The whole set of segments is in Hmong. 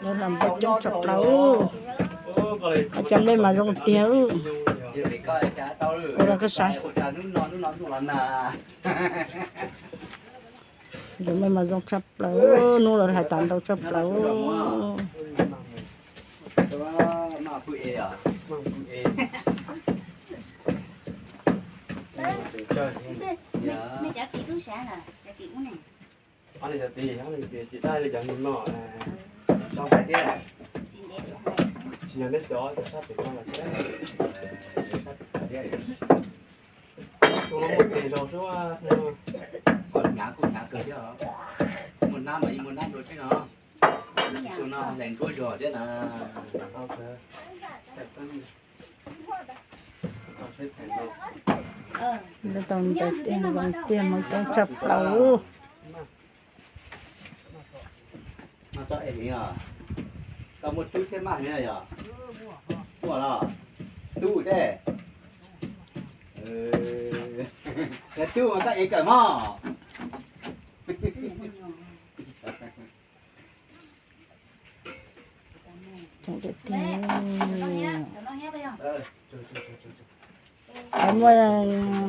Lawv lam npua coob tshaj plaws. Cov nplej mas zoo tiag. Ua rau koj saib. Cov nplej mas zoo tshaj plaws, hnub los hais tas ntau tshaj plaws. Tus no hlais nruab zog thiab na. Tau ntawd tiag, zoo tiag, hmoob coob tshaj plaws. Koj muaj tub thiab maj heev yog? Muaj los? Tub thiab. Yog tub mas koj ev kawm mog. Lawv muaj,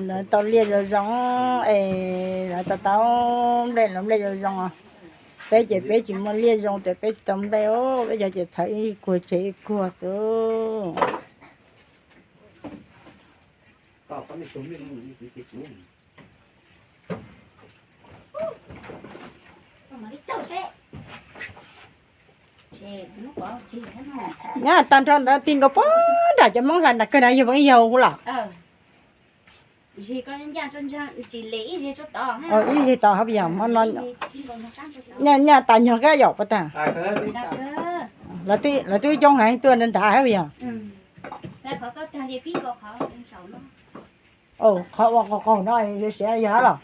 lawv tau liaj zoo zoo, es lawv tau tau nplej, lawv nplej zoo zoo. Peb ces peb tsis muaj liaj zoo ces peb tsis tau nplej os, peb cov ces txhawv ib kuag tseg ib kuag xwb. Nyob tag nrho ntawd ti nkaus puag nram cov Hmoob hlais nram kawg na, yog ib yam huv los? Ib zeg tod hab yam, nyob tas nyog kab yom puas tag? Lawv twb coob heev tuaj nrad hab yom? Qhov ua qaug qaug no siav yog los?